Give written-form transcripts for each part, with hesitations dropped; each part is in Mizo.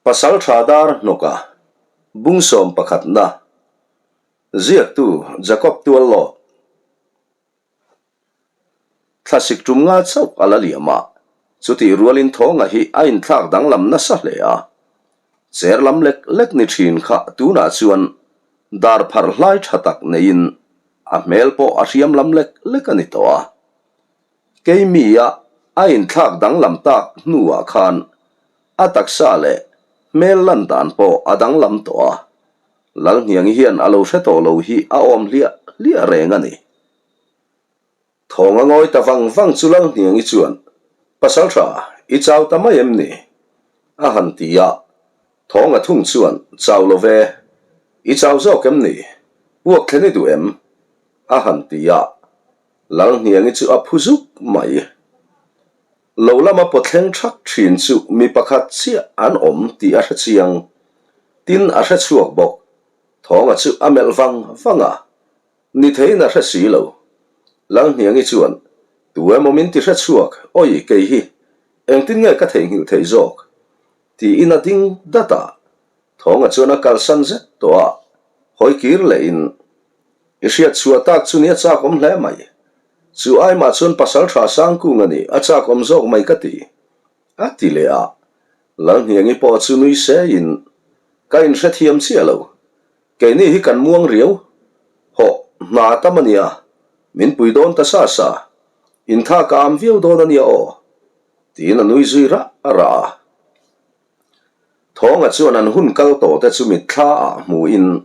Pasalṭha dar hnawka bung sawm pakhatna ziaktu Jacob Tuallawt Thlasik tum nga chauh a la liam a, chutih rualin thawnga hi a inthlak danglam nasa hle a. Cher lam lek lek ni thin kha tunah chuan dar pharh hlai tha tak neiin a hmel pawh a hriam lam lek lek a ni tawh a. Keimia a inthlak danglam tak hnuah khan a taksa leh hmel lan dan pawh a danglam tawh a, Lalhniangi hian a lo hre tawh lo hi a awm hliah hliah reng a ni. Thawng a ngawi ta vang vang chu Lalhniangi chuan, Pasalṭha, i chau ta mai em ni? a han ti a, Thawng a thung chuan, Chau lo ve, i chau zawk em ni? Uak thlen i duh em? a han ti a, Lalhniangi chu a phu zuk mai. Lo lama pawthleng thak thin chu mi pakhat chiah an awm tih a hre chiang. Tin a hre chhuak bawk. Thawnga chu a melh vang vang a, ni theiin a hre si lo. Lalhniangi chuan, Tu emaw min ti hre chhuak, awi kei hi, engtin nge ka theihnghilh theih zawk? Tiin a ding dat a. Thawnga chuan a kalsan zet tawh a, hawi kir lehin, I hriat chhuah tak chu ni a chak awm hle mai. Chu aimah chuan pasal tha Sangkung a ni, a chak awm zawk mai ka ti. A ti leh a. Lalhniangi pawh chu nui seiin, Ka inhrethiam chiah lo. Keini hi kan muang riau. Hawh, hna tam a nia. Min pui dawn ta sa sa. Intha ka am viau dawn a nia aw. Tiin a nui zui rah rah a. Thawnga chuan an hun kal tawh te chu mitthla ah hmuhin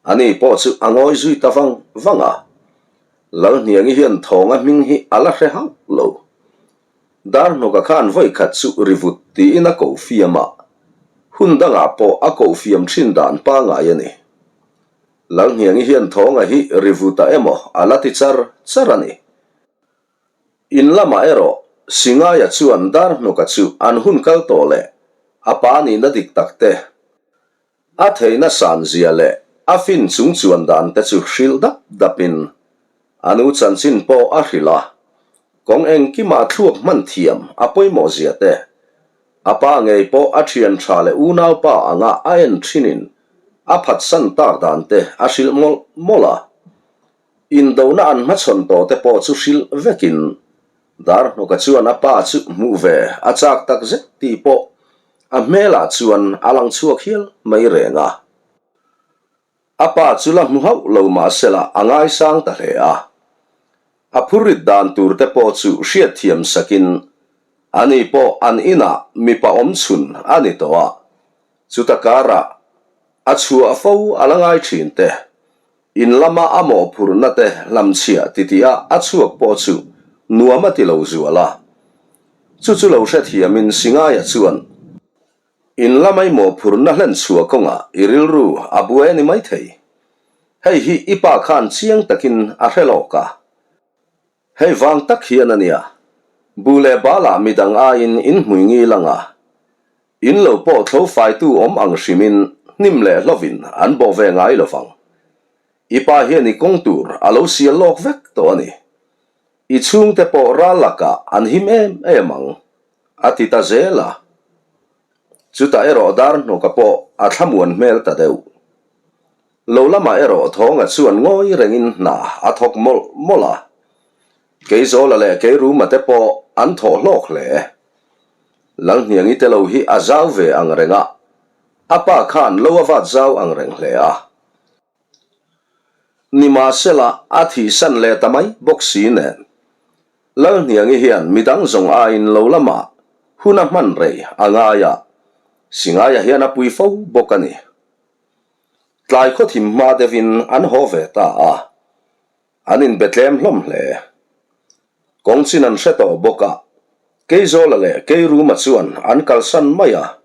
ani pawh chu a ngawi zui ta vang vang a. Lalhniangi hian Thawnga hming hi a la hre hauh lo. Darhnawka khan vawi khat chu rivut tiin a koh fiam a, hun dangah pawh a koh fiam thin dan pangai a ni. Lalhniangi hian Thawnga hi rivuta emaw a la ti char char a ni. In lamah erawh Singaia chuan Darhnawka chu an hun kal tawh leh a pa nihna dik tak te, a theihna san zia leh a fin chung chuan dan te chu hrilh dap dapin a nu chanchin pawh a hrilh a, kawng engkimah thluak hman thiam a pawimawh zia te, a pa ngei pawh a thian tha leh unaupa anga a en thinin a phatsan tak dan te a hrilh mawlh mawlh a. Indona an hmachhawn tawh te pawh chu hrilh vekin Darhnawka chuan a pa chu hmuh ve a chak tak zet tih pawh a hmelah chuan a lang chhuak hial mai reng a. A pa chu la hmu hauh lo mahsela a ngaisang ta hle a. A phurrit dan tur te pawh chu hriatthiam sakin ani pawh an inah mipa awmchhun a ni tawh a, chuta karah a chhuah fo a la ngai thin te. In lama a mawhphurhna te hlamchhiah titiah a chhuak pawh chu nuam a ti lo zual a. Chu chu lo hrethiamin Singaia chuan, In lama i mawhphurhna hlen chhuah kawngah i rilru a buai a ni maithei. Hei hi i pa khan chiang takin a hre lawk a. Hei vang tak hian a nia, bu leh balah midang aiin in hmui ngil ang a, in lo pawh thlo faitu awm ang hrimin hnim leh hlovin an bawh ve ngai lo vang. I pa hian i kawng tur a lo sial lawk vek tawh a ni. I chhungte pawh ral lakah an him em em ang, a ti ta zel a. Chutah erawh Darhnawka pawh a thlamuan hmel ta deuh. Lo lamah erawh Thawnga chuan ngawi rengin hna a thawk mawlh mawlh a. Keizawla leh Keiruma te pawh an thawh hlawk hle. Lalhniangi te lo hi a zau ve ang reng a, a pa khan lo a vat zau ang reng hle a. Nimahsela a thihsan leh ta mai bawk si nen. Lalhniangi hian midang zawng aiin lo lamah hun a hman rei a ngai a, Singaia hian a pui fo bawk a ni. Tlai khawthim hma deuhin an haw ve ta a, an inbe tlem hlawm hle. Kawng chin an hre tawh bawk a, Keizawla leh Keiruma chuan an kalsan mai a.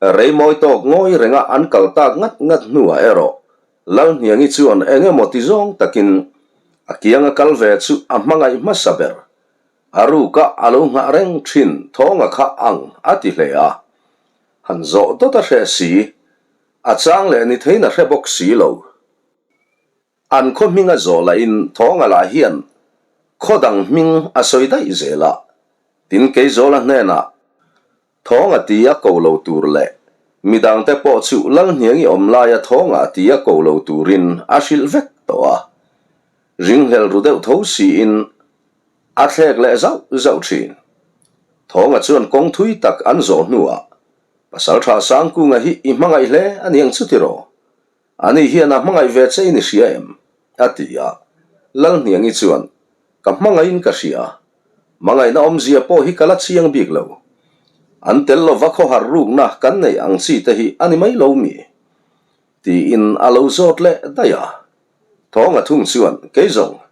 Rei mawi tawk ngawi renga an kal tak ngat ngat hnuah erawh Lalhniangi chuan eng emaw ti zawng takin a kianga kal ve chu a hmangaih hmasa ber. A ruka a lo nghah reng thin thawnga kha ang a ti hle a. Han zawh dawt a hre si, a chang leh ni theiin a hre bawk si lo. An khaw hming a zawh lahin Thawnga lah hian khaw dang hming a sawi daih zel a, tin Keizawla hnenah Thawnga ti a ko lo tur leh. Midangte pawh chu Lalhniangi awm laia thawngah tia ko lo turin a hrilh vek tawh a. Ringhlel ru deuh tho siin a thlek leh zauh zauh thin. Thawnga chuan kawng thui tak an zawh hnuah, Pasaltha Sangkunga hi i hmangaih hle a niang chu tiraw? Ani hian a hmangaih ve che in i hria em? a ti a. Lalhniangi chuan, Ka hmangaihin ka hria. Hmangaihna awmzia pawh hi ka la chiang bik lo. An tel lova khawhar rukna kan neih ang chi te hi a ni mai lo mi? Tiin a lo zawt leh daih a. Thawnga thung chuan, Kei zawng,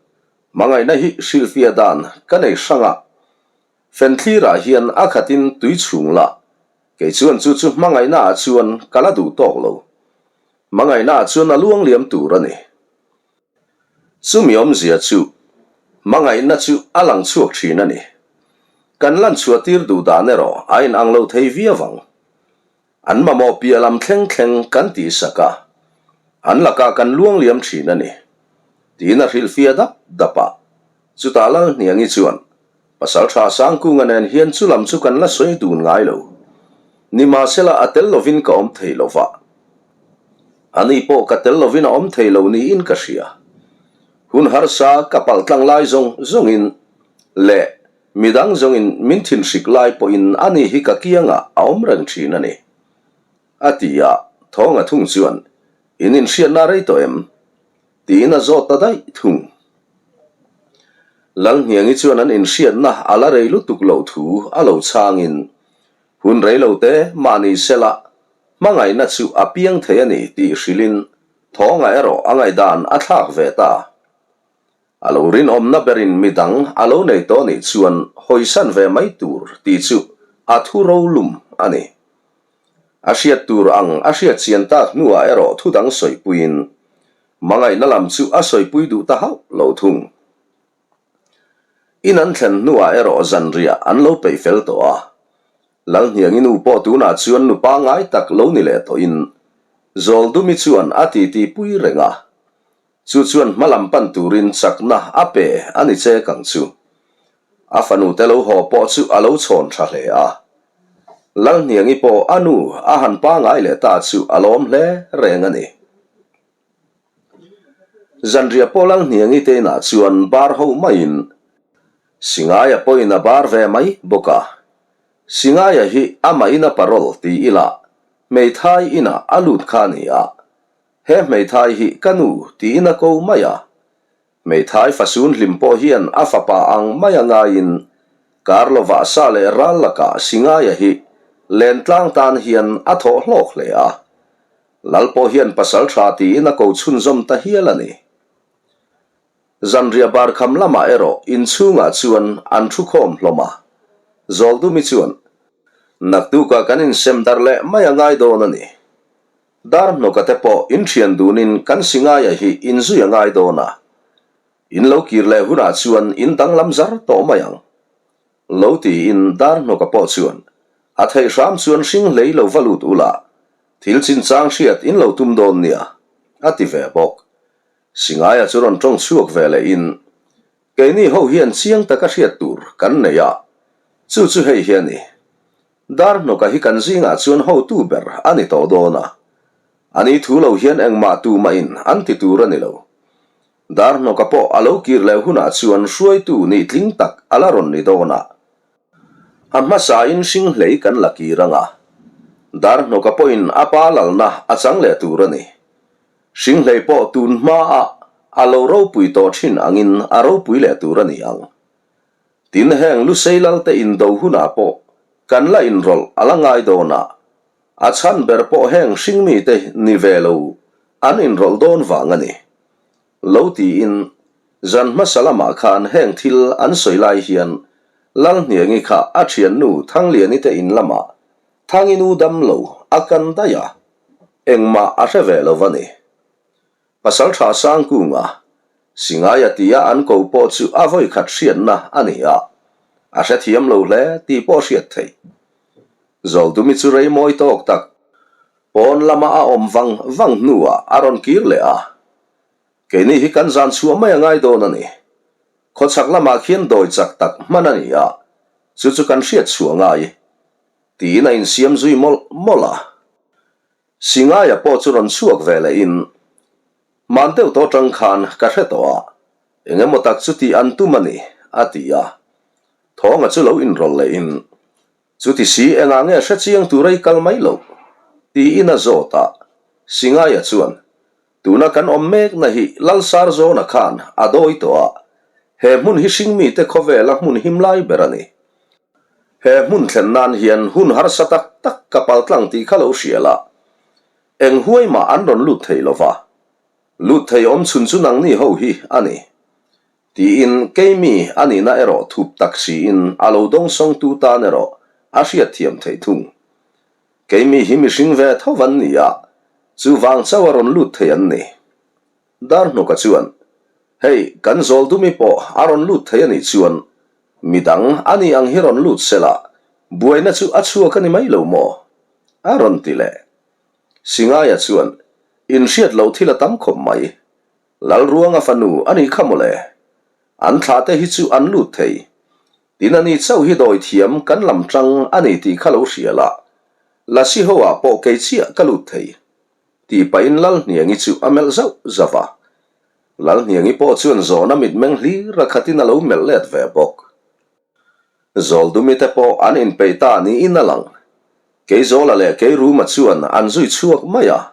hmangaihna hi hrilhfiah dan ka nei hrang a. Fenthlirah hian a khatin tui chhung la, kei chuan chu chu hmangaihnaah chuan ka la duh tawk lo. Hmangaihnaah chuan a luang liam tur a ni. Chumi awmzia chu hmangaihna chu a lang chhuak thin a ni. Kan lan chhuah tir duh dan erawh a inang lo thei viau ang. An mamawh piah lam thleng thleng kan tihsak a, an lakah kan luang liam thin a ni, tiin a hrilhfiah dap dap a. Chutah Lalhniangi chuan, Pasaltha Sangkunga nen hian chu lam chu kan la sawi dun ngai lo. Nimahsela a tel lovin ka awm thei lo va. Ani pawh ka tel lovin a awm thei lo niin ka hria. Hun harsa ka palh tlang lai zawng zawngin leh Midang zawngin min thinhrik lai pawhin ani hi ka kiangah a awm reng thin a ni. A ti a, Thawnga thung chuan, In inhriatna rei tawh em? Tiin a zawt ta daih thung. Lalhniangi chuan an inhriatna a la rei lutuk loh thu a lo chhangin, Hun rei lo te mahni sela hmangaihna chu a piang thei a ni tih hrilhin Thawnga erawh a ngaihdan a thlak ve ta. A lo rinawmna berin midang a lo nei tawh nih chuan hawisan ve mai tur tih chu a thu rolum a ni. A hriat tur ang a hriat chian tak hnuah erawh thu dang sawipuiin hmangaihna lam chu a sawipui duh ta hauh lo thung. In an thlen hnuah erawh zanriah an lo peih fel tawh a. Lalhniangi nu pawh tunah chuan nu pangngai tak lo ni leh tawhin Zawldumi chuan a titi pui reng a. Chu chuan hma lam pan turin chakna a pe a ni che kang chu. A fanute lo haw pawh chu a lo chhawn tha hle a. Lalhniangi pawh a nu a han pangai leh ta chu a lawm hle reng a ni. Zanriah pawh Lalhniangi te inah chuan bar ho maiin Singaia pawhin a bar ve mai bawk a. Singaia hi amah ina parol ti ila hmeithai inah a lut kha a ni a. He hmeithai hi ka nu tiin a ko mai a. Hmeithai fasun hlim pawh hian a fapa ang mai a ngaiin kar lovah sa leh ral lakah Singaia hi lentlang tan hian a thawh hlawk hle a. Lal pawh hian pasal tha tiin a ko chhunzawm ta hial a ni. Zanriah barkham lamah erawh inchhungah chuan an thu khawm hlawm a. Zawldumi chuan, Naktukah kan insem darh leh mai a ngai dawn a ni. Dar hnawka te pawh in thian dunin kan Singaia hi in zui a ngai dawn a, in lo kir leh hunah chuan in danglam zar tawh mai ang. Lo tiin dar hnawka pawh chuan a theih hram chuan hring hlei lo va lut ula, thil chinchang hriat in lo tum dawn nia, a ti ve bawk. Singaia chu rawn tawng chhuak ve leh in, Keini ho hian chiang taka hriat tur kan nei a, chu chu hei hi a ni. Dar hnawka hi kan zingah chuan hotu ber a ni tawh dawn a, a ni thu lo hian engmah tumahin an ti tur a ni lo. Dar hnawka pawh a lo kir leh hunah chuan hruaitu nih tling tak a la rawn ni dawn a, a hmasain hring hlei kan la kir ang a, dar hnawka pawhin a pa lalna a chang leh tur a ni. Hring hlei pawh tun hmaah a lo ropui tawh thin angin a ropui leh tur a ni ang. Tin, heng Lusei Lalte indo hunah pawh kan la inrawlh a la ngai dawn a, a chhan ber pawh heng hringmite ni ve lo an inrawlh dawn vang a ni. Lo tiin, zan hmasa lamah khan heng thil an sawi lai hian Lalhniangi kha a thiannu Thangliani te in lamah Thanginu dam lo a kan daih a, engmah a hre ve lo va ni. Pasalṭha Sangkunga, Singaia tia an ko pawh chu a vawikhat hriatna a ni a, a hrethiam lo hle tih pawh hriat theih. Zawldumi chu rei mawi tawk tak pawn lama a awm vang vang hnuah a rawn kir leh a, Keini hi kan zan chhuah mai a ngai dawn a ni. Khawchhak lamah khian dawi chak tak hman a ni a, chu chu kan hriat chhuah ngai, tiin a insiam zui mawlh mawlh a. Singaia pawh chu rawn chhuak ve lehin, Hman deuh tawh tang khan ka hre tawh a, eng emaw tak chu tih an tum a ni, a ti a. Thawnga chu lo inrawlh lehin, Chuti si engah nge hre chiang tur ei kal mai loh? tiin a zawt a. Singaia chuan, Tuna kan awm mekna hi Lalsarzawna khan a dawi tawh a, he hmun hi hringmite khawvela hmun him lai ber a ni. He hmun thlen nan hian hun harsa tak tak ka paltlang tih kha lo hria la, eng huai mah an rawn lut thei lo va, lut thei awm chhun chu nangni ho hi a ni. Tiin keimi a nihna erawh thup tak siin a lo dawngsawngtu tan erawh a hriatthiam theih thung. Keimi hi mihring ve tho an ni a, chuvang chauh a rawn lut thei an ni. Darhnuka chuan, Hei, kan Zawldumi pawh a rawn lut thei a nih chuan midang a ni ang hi rawn lut sela, buaina chu a chhuak a ni mai lo maw? A rawn ti leh. Singaia chuan, Inhriat loh thil a tam khawp mai. Lalruanga fanu a nih kha mawle. An thlah te hi chu an lut thei. Tin a ni chauh hi dawi thiam kan lam tang a ni tih kha lo hria la. Lasi ho ah pawh kei chiah ka lut thei. Tih pahin Lalhniangi chu a melh zauh zauh a. Lalhniangi pawh chuan zawhna mitmeng hlir a khatin a lo melh let ve bawk. Zawldumi te pawh an inpeih ta niin a lang. Keizawla leh Keiruma chuan an zui chhuak mai a.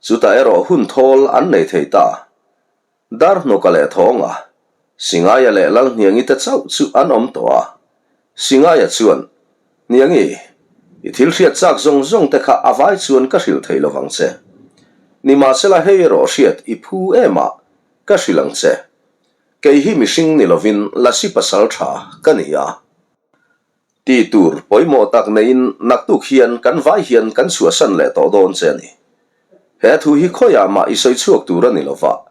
Chutah erawh hun thawl an nei thei ta. Darhnawka leh Thawnga, Singaia leh Lalhniangi te chauh chu an awm tawh a. Singaia chuan, Hniangi, i thil hriat chak zawng zawng te kha a vai chuan ka hrilh thei lovang che. Nimahsela hei erawh hriat i phu em a, ka hrilh ang che. Kei hi mihring ni lovin Lasi pasal tha ka ni a. Tih tur pawimawh tak neiin naktuk hian kan vai hian kan chhuahsan leh tawh dawn che a ni. He thu hi khawiah mah i sawi chhuak tur a ni lo va,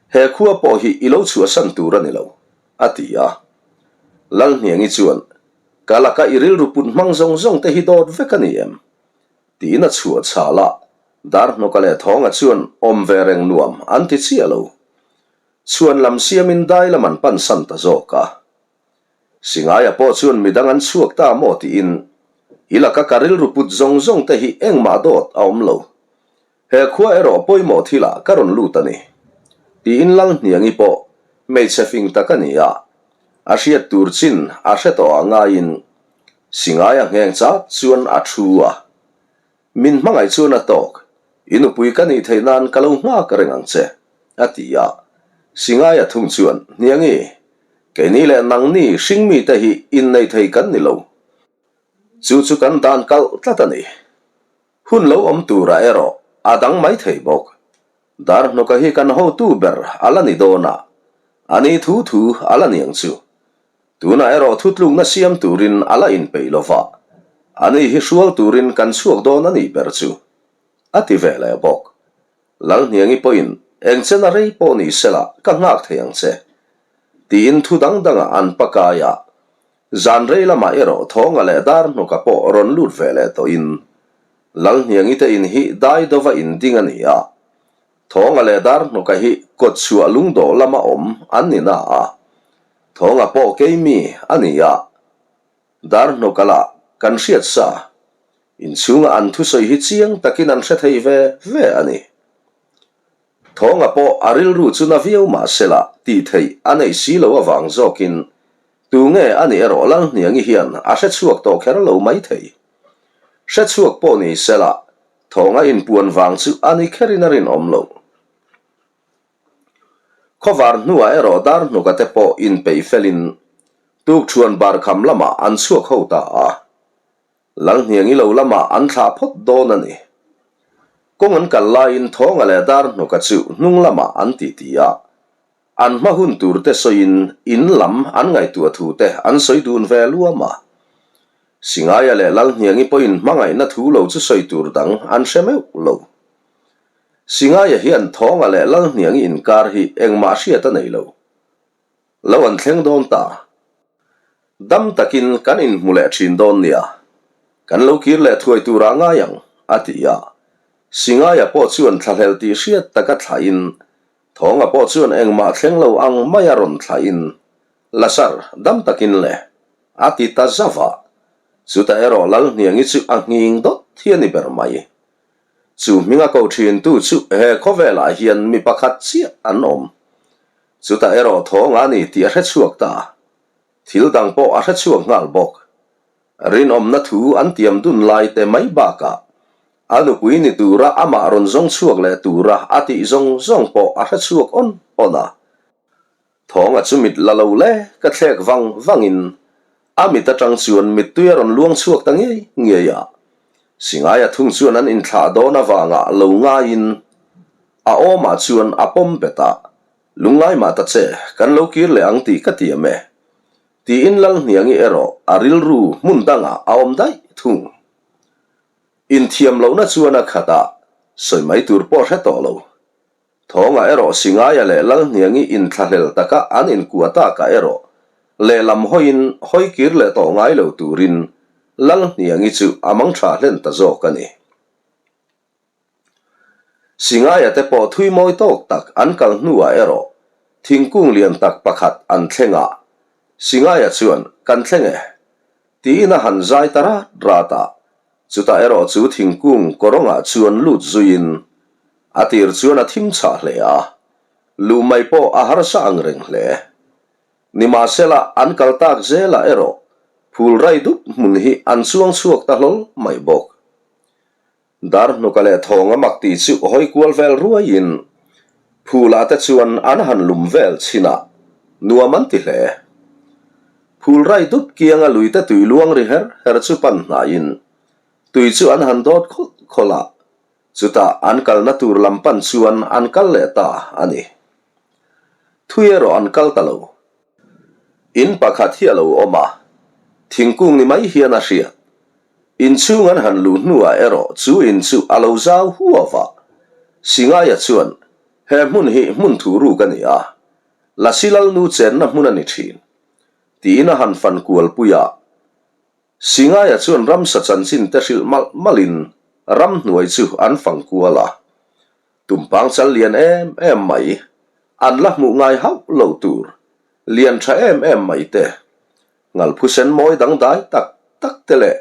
he khua pawh hi i lo chhuahsan tur a ni lo, a ti a. Lalhniangi chuan, Ka laka i rilru put hmang zawng zawng te hi dawt vek a ni em? Tiin a chhuah chhal a, Darhnawka leh Thawnga chuan awm ve reng nuam an ti chiah lo. Chhuan lam siamin dai lam an pansan ta zawk a. Singaia pawh chuan midang an chhuak ta maw tiin i laka ka rilru put zawng zawng te hi engmah dawt a awm lo. He khua erawh pawimawh thilah ka rawn lut a ni. Tiin Lalhniangi pawh hmeichhe fing tak a ni a, a hriat tur chin a hre tawh ah ngaiin Singaia ngheng chak chuan a thu a. Min hmangaih chuan a tawk, i nupui ka nih theih nan ka lo nghak reng ang che, a ti a. Singaia thung chuan, Hniangi, keini leh nangni hringmite hi innei thei kan ni lo. Chu chu kan dan kalh tlat a ni. Hun lo awm turah erawh a dang mai thei bawk. Darhnuka hi kan hotu ber a la ni dawn a, a ni thu thu a la ni ang chu. Tunah erawh thutlukna siam turin a la inpeih lo va, ani hi hrual turin kan chhuak dawn a nih ber chu, a ti ve leh bawk. Lalhniangi pawhin eng chena rei pawh ni sela ka nghak thei ang che, tiin thu dang dangah an pakai a. Zan rei lamah erawh Thawnga leh Darhnawka pawh rawn lut ve leh tawhin Lalhniangi te in hi Daidova in ding a ni a, Thawnga leh Darhnawka hi kawtchhuah lungdawh lama awm an ni na a, Thawnga pawh keimi a ni a, Darhnawka lah kan hriat sa, inchhunga an thusawi hi chiang takin an hre thei ve ve a ni. Thawnga pawh a rilru chu na viau mah sela tih theih a neih si lo avang zawkin tunge a nih erawh Lalhniangi hian a hre chhuak tawh kher lo mai thei. Hre chhuak pawh ni sela Thawnga inpuan vang chu a ni kherin a rinawm lo. Khawvar hnuah erawh Darhnuka te pawh inpeih felin tukṭhuan barkham lamah an chhuak ho ta a. Lalhniangi lo lamah an thlah phawt dawn a ni. Kawng an kal laiin Thawnga leh Darhnuka chu hnung lamah an titi a. An hma hun tur te sawiin in lam an ngaihtuah thu te an sawi dun ve luam a. Singaia leh Lalhniangi pawhin hmangaihna thu lo chu sawi tur dang an hre meuh lo. Singaia hian Thawnga leh Lalhniangi inkar hi engmah hriat a nei lo. Lo an thleng dawn ta. Dam takin kan inhmu leh thin dawn nia. Kan lo kir leh thuai turah ngai ang, a ti a. Singaia pawh chuan thlahlel tih hriat taka thlahin, Thawnga pawh chuan engmah thleng lo ang maia rawn thlahin, Lasar, dam takin le, a ti ta zauh a. Chutah erawh Lalhniangi chu a nghing dawt hi a ni ber mai. Chu hminga ko thintu chu he khawvelah hian mi pakhat chiah an awm. Chutah erawh thawng a ni tih a hre chhuak ta. Thil dang pawh a hre chhuak nghal bawk. Rinawmna thu an tiam dun lai te mai bakah a nupui ni tura amah rawn zawng chhuak leh tura a tih zawng zawng pawh a hre chhuak awn awn a. Thawnga chu mit la lo le ka thlek vang vangin a mit atang chuan mittui a rawn luang chhuak ta ngei ngei a. Singaia thung chuan an inthlah dawn avanga lo ngaiin a awmah chuan a pawm bet a, Lungngai mah ta che, kan lo kir leh ang tih ka tiam e. Tiin Lalhniangi erawh a rilru hmun dangah a awm daih thung. Inthiam lohna chuan a khat a, sawi mai tur pawh hre tawh lo. Thawngah erawh Singaia leh Lalhniangi inthlahlel taka an inkuah takah erawh lehlam hawiin hawi kir leh tawh ngai lo turin Lalhniangi chu a mang tha hlen ta zawk a ni. Singaia te pawh thui mawi tawk tak an kal hnuah erawh thingkung lian tak pakhat an thleng a, Singaia chuan, Kan thleng e. Tiin a han zai ta rat rat a, Chutah erawh chu thingkung kawrawngah chuan lut zuiin a tir chuan a thim chhah hle a, luh mai pawh a harsa ang reng hle. Nimahsela an kal tak zelah erawh phul rai dup hmun hi an chuang chhuak ta hlawl mai bawk. Dar hnuka leh thawng a mak tih chu hawi kual vel ruaiin phulah te chuan an han lum vel chhin a, nuam an ti hle. Phul rai dup kianga luite tui luang ri her her chu pan hnaiin tui chu an han dawt khawlh khawlh a, chutah an kalna tur lam pan chuan an kal leh ta a ni. Thui erawh an kal ta lo. In pakhat hi a lo awm a, thingkung ni mai hian a hriat. Inchhung an han luh hnuah erawh chu in chu a lo zau huau a. Singaia chuan, He hmun hi hmun thu ruk a ni a, Lasi Lalnu chenna hmun a ni thin, tiin a han fan kual pui a. Singaia chuan ramsa chanchin te hrilh malh malhin ramhnuai chu an fang kual a. Tumpang chal lian em em mai, an la hmuh ngai hauh lo tur, lian tha em em mai te, ngalphusen mawi dangdai tak tak te leh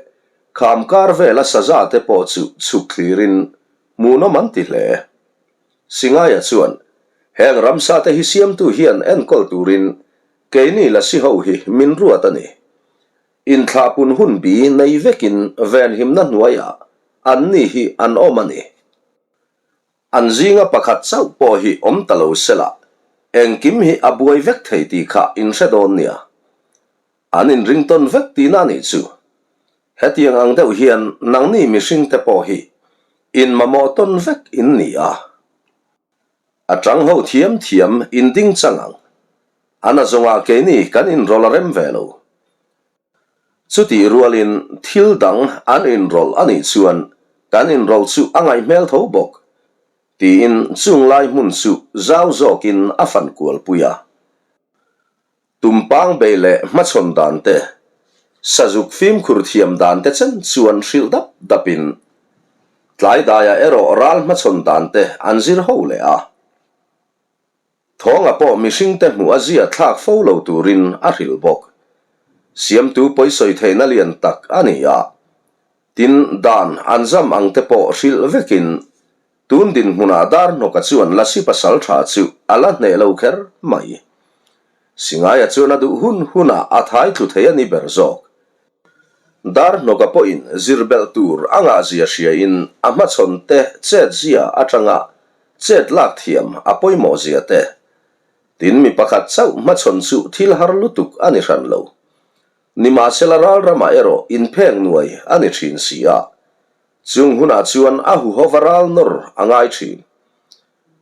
kham kar vela saza te pawh chu chhuk thlirin hmuhnawm an ti hle. Singaia chuan, Heng ramsa te hi siamtu hian enkawl turin keini lasi ho hi min ruat a ni. Inthlahpun hun bi nei vekin venhimna hnuaiah anni hi an awm a ni. An zinga pakhat chauh pawh hi awm ta lo sela, engkim hi a buai vek thei tih kha in hre dawn nia. An inring tawn vek tihna a nih chu. Hetiang ang deuh hian nangni mihring te pawh hi in mamawh tawn vek in ni a. A tang ho thiam thiam in ding chang ang. A na zawngah keini kan inrawlh a rem ve lo. Chutih rualin thil dang an inrawlh a nih chuan kan inrawlh chu a ngaih hmel tho bawk, tiin chung lai hmun chu zau zawkin a fan kualpui a. Tumpang bei leh hmachhawn dan te, sazuk fimkhur thiam dan te chen chuan hrilh dap dapin tlai daiah erawh ral hmachhawn dan te an zir ho leh a. Thawnga pawh mihringte hmuh a zia thlak fo lo turin a hrilh bawk. Siamtu pawisawi theihna lian tak a ni a. Tin, dan an zam ang te pawh hrilh vekin tun dinhmunah Darhnawka chuan Lasi pasal tha chu a la hneh lo kher mai. Singaia chuan a duh hun hunah a thai tlu thei a ni ber zawk. Darhnawka pawhin zir belh tur a ngahzia hriain a hmachhawn te chet zia atanga chet lak thiam a pawimawh zia te. Tin mi pakhat chauh hmachhawn chu thil har lutuk a ni hran lo. Nimahsela ral ramah erawh inphek nuai a ni thin si a, chung hunah chuan a huhova ral nawr a ngai thin.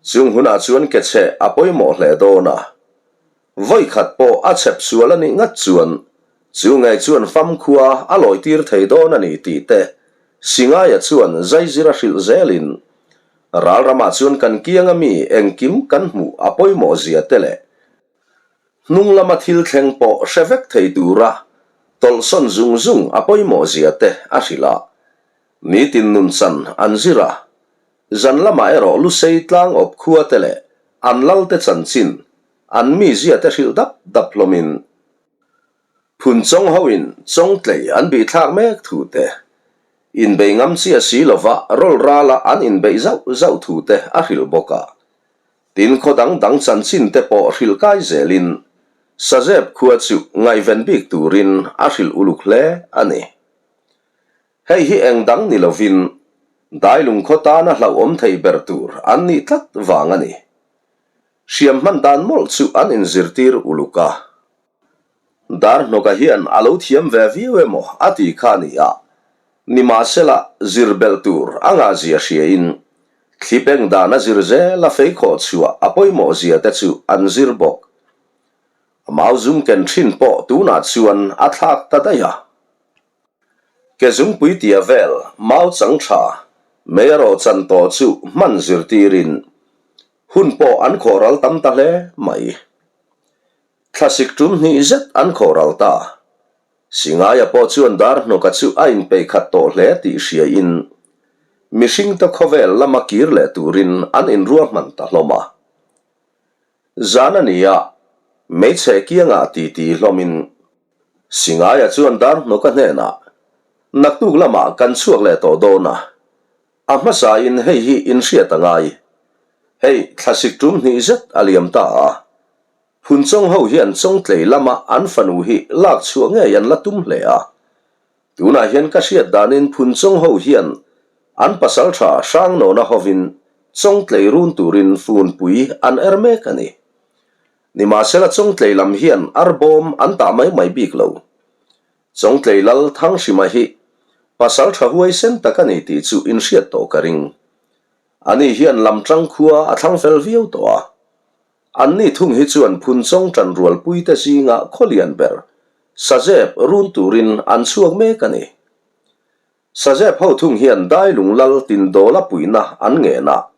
Chung hunah chuan ke chhe a pawimawh hle dawn a. Vawi khat pawh a chhep sual a nih ngat chuan chu ngei chuan famkhua a lawi tir thei dawn a ni tih te Singaia chuan zaizir a hrilh zelin ral ramah chuan kan kianga mi engkim kan hmuh a pawimawh zia te leh hnung lama thil thleng pawh hre vek thei tura tawlhsawn zung zung a pawimawh zia te a hrilh a. Nitin nunchan an zir a. Zan lamah erawh Lusei tlang awp khua te leh an lal te chanchin, an mizia te hrilh dap dap hlawmin Phunchawng hoin Chawngtlei an bihthlak mek thu te. Inbei ngam chiah si lova rawl rala an inbeih zauh zauh thu te a hrilh bawk a. Tin khaw dang dang chanchin te pawh hrilh kai zelin Sazep khua chu ngaihven bik turin a hrilh uluk hle a ni. Hei hi eng dang ni lovin Dailung khaw tana hlauhawm thei ber tur an nih tlat vang a ni. Hriam hman dan mawlh chu an inzirtir uluk a. Darhnawka hian a lo thiam ve viau emaw a ti kha a ni a, nimahsela zir belh tur a ngahzia hriain thli beng dan a zir zel a feikhawh chhuah a pawimawh zia te chu an zir bawk. A mau zum ken thin pawh tunah chuan a thlak ta daih a. Ke zungpui tia vel mau chang tha mei erawh chan tawh chu hman zirtirin hun pawh an khawh ral tam ta hle mai. Thlasik tum hnih zet an khawh ral ta. Singaia pawh chuan Darhnawka chu a inpeih khat tawh hle tih hriain mihringte khawvel lama kir leh turin an inruahman ta hlawm a. Zan a ni a, hmeichhe kiangah titi hlawmin Singaia chuan Darhnawka hnenah, Naktuk lamah kan chhuak leh tawh dawn a, a hmasain hei hi inhriat a ngai. Hei thlasik tum hnih zet a liam ta a, Phunchawng ho hian Chawngtlei lama an fanu hi lak chhuah ngei an la tum hle a. Tunah hian ka hriat danin Phunchawng ho hian an pasaltha Hrangnawna hovin Chawngtlei run turin funpui an er mek a ni. Nimahsela Chawngtlei lam hian arbawm an tah mai mai bik lo. Chawngtlei lal Thanghrima hi pasaltha huaisen tak a ni tih chu inhriat tawh ka ring. Ani hian lamtang khua a thlang fel viau tawh a. Anni thung hi chuan Phunchawng ṭanrualpuite zinga khawlian ber Sazep run turin an chhuak mek a ni. Sazep ho thung hian Dailung lal Tindawla puihna an ngen a,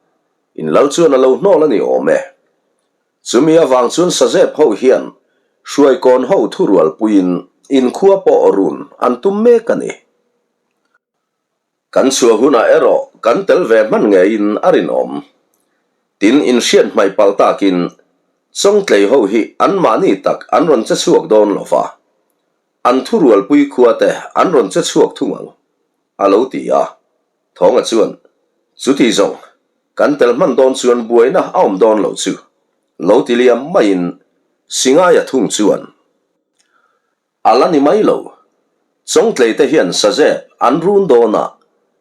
in lal chuan a lo hnawl a ni awm e. Chumi avang chuan Sazep ho hian Hruaikawn ho thurualpuiin inkhua pawh run an tum mek a ni. Kan chhuah hunah erawh kan tel ve hman ngeiin a rinawm. Tin, inhriat hmaih palh takin Chawngtlei ho hi anmahni tak an rawn che chhuak dawn lo va, an thurualpui khua te an rawn che chhuak thung ang, a lo ti a. Thawnga chuan, Chuti zawng, kan tel hman dawn chuan buaina a awm dawn lo chu, lo ti liam maiin Singaia thung chuan, A la ni mai lo. Chawngtlei te hian Sazep an run dawn a,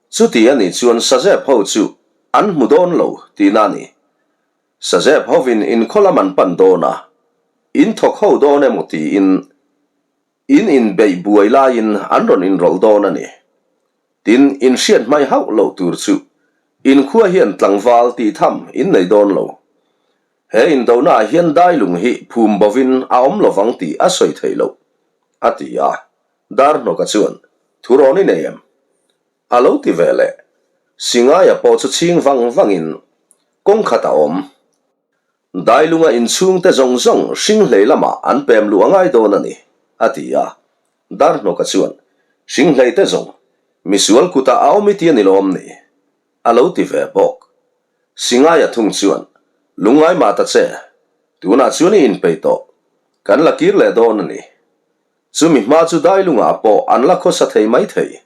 chuti a nih chuan Sazep ho chu an hmu dawn lo tihna a ni. Sazep hovin inkhaw lam an pan dawn a, in thawk ho dawn emaw tiin in inbeih buai laiin an rawn inrawlh dawn a ni. Tin, in hriat hmai hauh loh tur chu inkhua hian tlangval tih tham in nei dawn lo. He indonaah hian dailung hi phum bovin a awm lovang tih a sawi theih loh, a ti a. Darhnawka chuan, Thu rawn i nei em? A lo ti ve leh. Singaia pawh chu chhing vang vangin kawng khat a awm. Dailunga inchhungte zawng zawng hringhlei lamah an pem luh a ngai dawn a ni, a ti a. Darhnawka chuan, Hringhleite zawng, misual kutah a awm i ti a ni lawm ni? A lo ti ve bawk. Singaia thung chuan, Lungngai mah ta che, tunah chuan i inpeih tawh. Kan la kir leh dawn a ni. Chumi hma chu Dailungah pawh an la khawsa thei mai thei.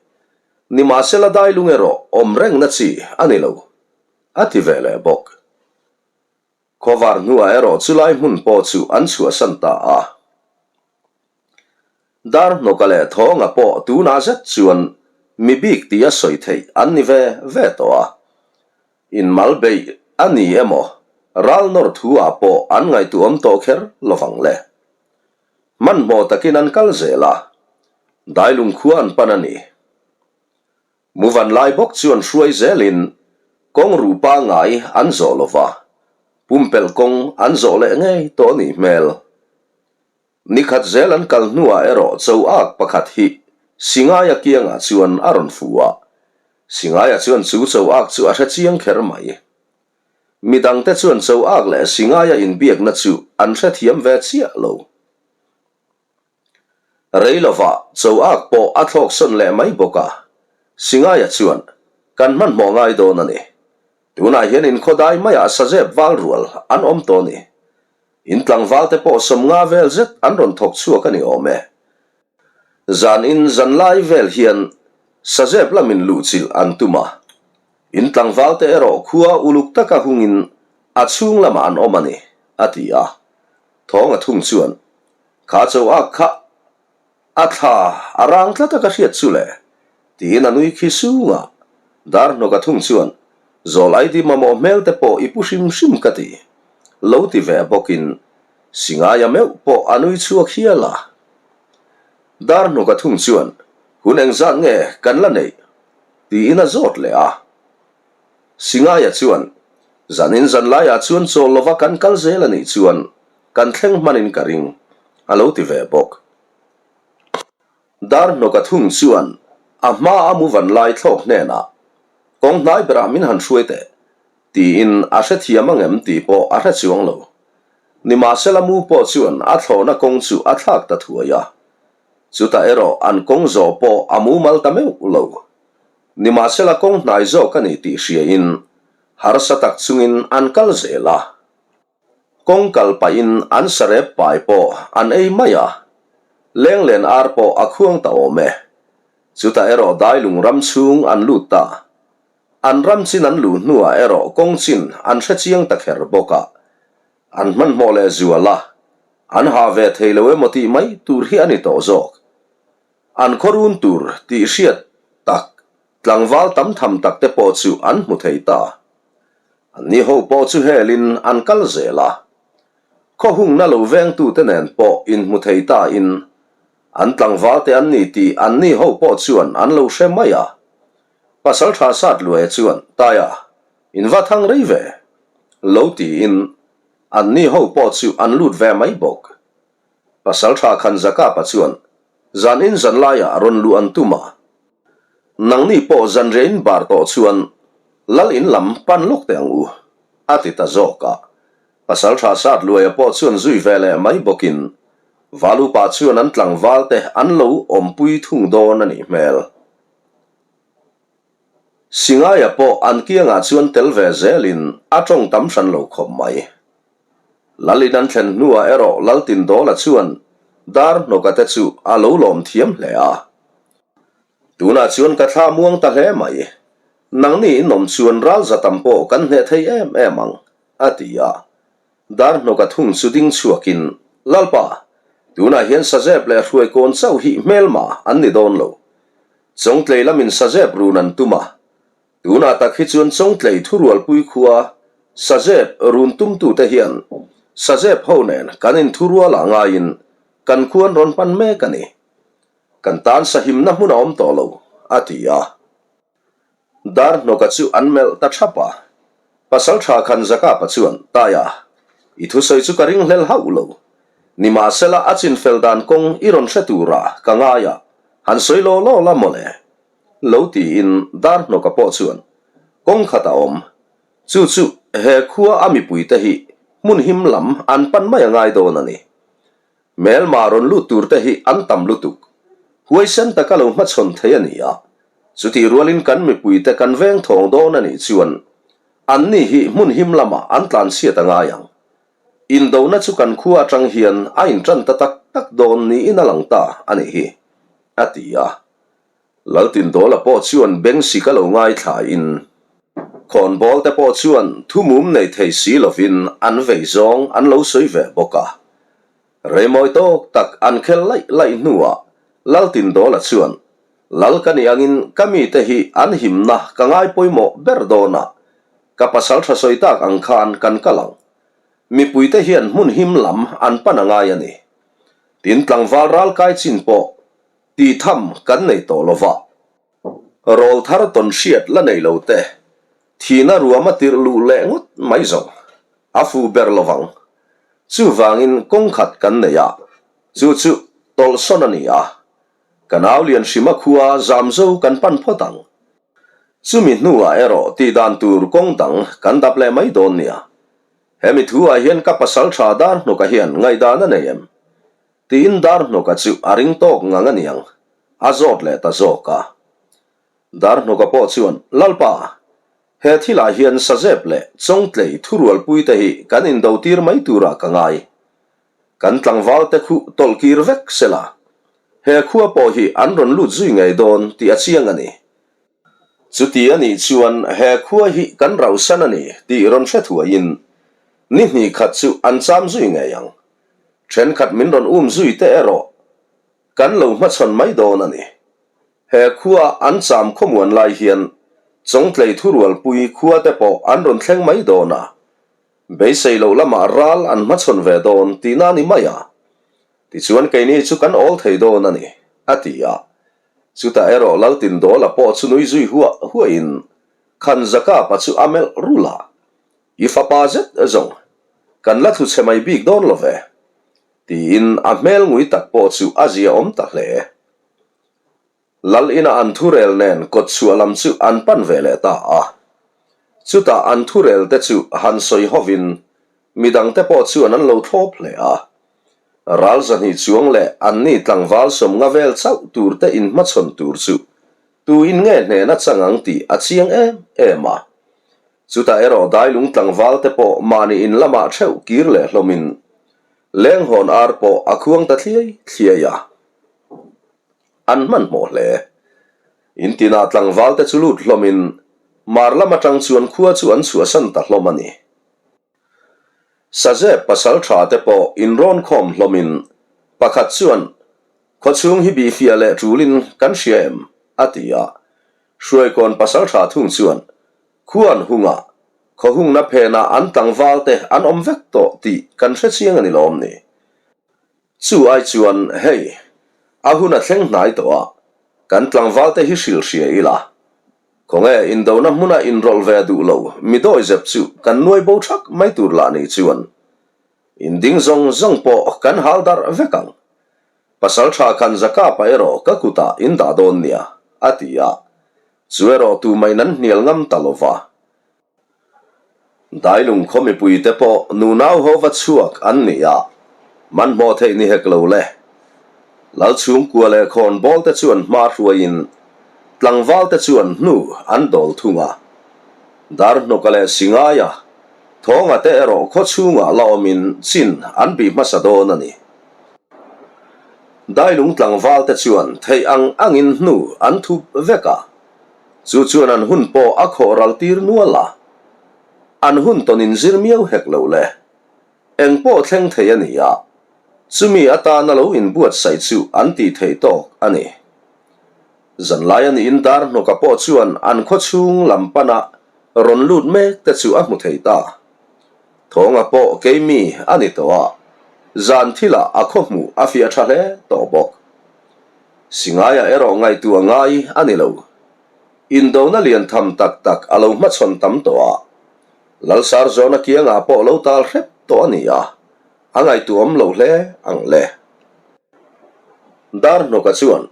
Nimahsela Dailung erawh awm rengna chi a ni lo, a ti ve leh bawk. Khawvar hnuah erawh chulai hmun pawh chu an chhuahsan ta a. Darhnawka leh Thawnga pawh tunah zet chuan mi bik tih a sawi theih an ni ve ve tawh a. Inmal beih a ni emaw ral nawr thu ah pawh an ngaihtuahawm tawh kher lovang le. Hmanhmawh takin an kal zel a, Dailung khua an pan a ni. Muvan lai bawk chuan hruai zelin kawng ruh pangngai an zawh lova, pumpelh kawng an zawh leh ngei tawh a nih hmel. Ni khat zel an kal hnuah erawh cho ak pakhat hi Singaia kiangah chuan a rawn fu a. Singaia chuan chu cho ak chu a hre chiang kher mai. Mi dangte chuan cho ak leh Singaia inbiakna chu an hrethiam ve chiah lo. Rei lovah cho ak pawh a thlawk sawn leh mai bawk a. Singaia chuan, Kan hmanhmawh ngai dawn a ni. Tunah hian inkhawdai maiah sazep val rual an awm tawh a ni. In tlangval te pawh 50 vel zet an rawn thawk chhuak a ni awm e. Zan in zan lai vel hian. Sazep lamin luhchilh an tum a. In tlangvalte erawh khua uluk taka hungin a chhung lamah an awm a ni, a ti a. Thawnga thung chuan, Kha cho ak kha a thla a rang tlat a ka hriat chu le, tiin a nui khi sung a. Darhnawka thung chuan, Zawl ID mamawh hmel te pawh i pu hrim hrim ka ti, lo ti ve bawkin Singaia meuh pawh a nui chhuak hial a. Darhnawka thung chuan, Hun engzat nge kan la neih? Tiin a zawt leh a. Singaia chuan, Zanin zan laiah chuan chawl lova kan kal zel a nih chuan kan thleng hmanin ka ring, a lo ti ve bawk. Darhnawka thung chuan a hma a mu van lai thlawk hnenah, Kawng hnai berah min han hruai teh, tiin a hrethiam angem tih pawh a hre chuang lo. Nimahsela mu pawh chuan a thlawhna kawng chu a thlak ta thuai a. Chutah erawh an kawng zawh pawh a mumal ta meuh lo. Nimahsela kawng hnai zawk a ni tih hriain harsa tak chungin an kal zel a. Kawng kal pahin an sarep pai pawh an ei mai a, lenglen ar pawh a khuang ta awm e. Chutah erawh dailung ram chhung an lut ta. An ram chin an luh hnuah erawh kawng chin an hre chiang ta kher bawk a. An hmanhmawh leh zual a, an hah ve thei lo emaw tih mai tur hi a ni tawh zawk. An khawrun tur tih hriat tak tlangval tam tham tak te pawh chu an hmu thei ta. Anni ho pawh chu helin an kal zel a. Khaw hungna lo vengtute nen pawh inhmu thei ta in an tlangval te an ni tih anni ho pawh chuan an lo hre mai a. Pasaltha Satluaia chuan, Taia, in va thang rei ve? Lo tiin anni ho pawh chu an lut ve mai bawk. Pasaltha Khanzakapa chuan zan in zan laiah rawn luh an tum a, Nangni pawh zan riain bar tawh chuan lal in lam pan lawk teh ang u, a ti ta zawk a. Pasaltha Satluaia pawh chuan zui ve leh mai bawkin Valupa chuan an tlangval te an lo awmpui thung dawn a nih hmel. Singaia pawh an kiangah chuan tel ve zelin a tawng tam hran lo khawp mai. Lalin an thlen hnuah erawh Laltindawla chuan dar hnawka te chu a lo lawm thiam hle a. Tunah chuan ka thla muang ta hle mai. Nangni in awm chuan ral za tam pawh kan hneh thei em em ang, a ti a. Dar hnawka thung chu ding chhuakin, Lalpa, tunah hian Sazep leh Hruaikawn chauh hi hmelma an ni dawn lo. Chawngtlei lamin Sazep run an tum a, tunah tak hi chuan Chawngtlei thurualpui khua Sazep run tumtute hian Sazep ho nen kan inthurualah ngaiin kan khuan rawn hman mek a ni. Kan tan sahimna hmun a awm tawh lo, a ti a. Darhnawka chu an melh ta thap a. Pasaltha Khanzakapa chuan, Taia, i thusawi chu ka ringhlel hauh lo. Nimahsela a chinfel dan kawng i rawn hre tura ka ngai a, han sawi law law la mawle. Lo tiin Darhnawka pawh chuan, Kawng khat a awm. Chu chu he khua a mipuite hi hmun him lam an pan mai a ngai dawn a ni. Hmelma rawn lut tur te hi an tam lutuk. Huaisen taka lo hmachhawn thei a ni a, chutih rualin kan mipuite kan veng thawng dawn a nih chuan anni hi hmun him lamah an tlanchhiat a ngai ang. Indona chu kan khua atang hian a intan ta tak tak dawn niin a lang ta a nih hi, a ti a. Laltindawla pawh chuan Bengsi ka lo ngaithlain khawnbawl te pawh chuan thumum nei thei si lovin an vei zawng an lo sawi ve bawk a. Reimawi tawk tak an khel laih laih hnuah Laltindawla chuan, Lal ka nih angin ka mite hi an himna ka ngai pawimawh ber dawn a, ka pasal tha sawi tak ang khan kan kal ang. Mipuite hian hmun him lam an pan a ngai a ni. Tin tlangval ralkai chin pawh Tih tham kan nei tawh lo va, rawl thar tawn hriat la nei lo te thihna ruam a tirh luh leh ngawt mai zawng a fuh ber lo vang. Chuvangin kawng khat kan nei a, chu chu tawlhsawn a ni a, ka nau lian hrima khua zamzo kan pan phawt ang. Chumi hnuah erawh tih dan tur kawng dang kan dap leh mai dawn nia. Hemi thuah hian ka pasal tha dar hnawka hian ngaihdan a nei em? Tiin Darhnawka chu a ring tawk ngang a niang, a zawt leh ta zawk a. Darhnawka pawh chuan, Lalpa, he thilah hian Sazep leh Chawngtlei thurualpuite hi kan indotir mai turah ka ngai. Kan tlangvalte khu tawlhkir vek sela, he khua pawh hi an rawn lut zui ngei dawn tih a chiang a ni. Chuti a nih chuan he khua hi kan rauhsan a ni tih rawn hre thuaiin ni hnih khat chu an cham zui ngei ang. Thenkhat min rawn um zui te erawh kan lo hmachhawn mai dawn a ni. He khua an cham khawmuan lai hian Chawngtlei thurualpui khua te pawh an rawn thleng mai dawn a, beisei loh lamah ral an hmachhawn ve dawn tihna a ni mai a. Tichuan keini chu kan awl thei dawn a ni, a ti a. Chutah erawh Laltindawla pawh chu nui zui huah huahin Khanzakapa chu a melh rulh a, I fapa zet zawng, kan la thlu chhe mai bik dawn lo ve, tiin a hmel ngui tak pawh chu a ziaawm ta hle. Lal ina an thurel nen kawtchhuah lam chu an pan ve leh ta a. Chutah an thurel te chu han sawi hovin midangte pawh chuan an lo thlawp hle a. Ral zahnih chuang leh anni tlangval sawmnga vel chauh tur te inhmachhawn tur chu tuin nge hnehna chang ang tih a chiang em em a. Chutah erawh dailung tlangval te pawh mahni in lamah theuh kir leh hlawmin lenghawn ar pawh a khuang ta thliai thliai a. An hmanhmawh hle. In tinah tlangval te chu lut hlawmin mar lam atang chuan khua chu an chhuahsan ta hlawm a ni. Sazep pasal tha te pawh inrawn khawm hlawmin pakhat chuan Khawchhung hi bihfiah leh tulin kan hria em? a ti a. Hruaikawn pasal tha thung chuan Khua an hung a, khawhungna phenah an tlangval te an awm vek tawh tih kan hre chiang a ni lawm ni? Chu ai chuan hei, a hun a thleng hnai tawh a, kan tlangval te hi hrilh hria ila. Khawnge indona hmuna inrawlh ve duh lo mi dawizep chu kan nuai bo thak mai tur lah ni chuan inding zawng zawng pawh kan hal darh vek ang. Pasal tha khan Zakapa erawh ka kutah in dah dawn nia, a ti a. Chu erawh tumah in an hnial ngam ta lova. Dailung khaw mipuite pawh nunau ho va chhuak an ni a, hmanhmawh theih ni hek lo le. Lalchhungkua leh khawnbawl te chuan hma hruaiin tlangval te chuan hnu an dawl thung a. Darhnawka leh Singaia Thawnga te erawh khaw chhungah la awmin chin an bih hmasa dawn a ni. Dailung tlangval te chuan theih ang angin hnu an thup vek a. Chu chuan an hun pawh a khawh ral tir nual a, an hun tawn in zir miau hek lo le. Eng pawh thleng thei a ni a, chumi atana lo inbuatsaih chu an tih theih tawk a ni. Zanlai a niin Darhnawka pawh chuan an khaw chhung lam pana rawn lut mek te chu a hmu thei ta. Thawnga pawh keimi a ni tawh a, zan thilah a khaw hmuh a fiah tha hle tawh bawk. Singaia erawh ngaihtuah ngai a ni lo. Indona lian tham tak tak a lo hmachhawn tam tawh a, Lalsarzawna kiangah pawh lo tal hrep tawh a ni a, a ngaihtuahawm lo hle ang le. Darhnawka chuan,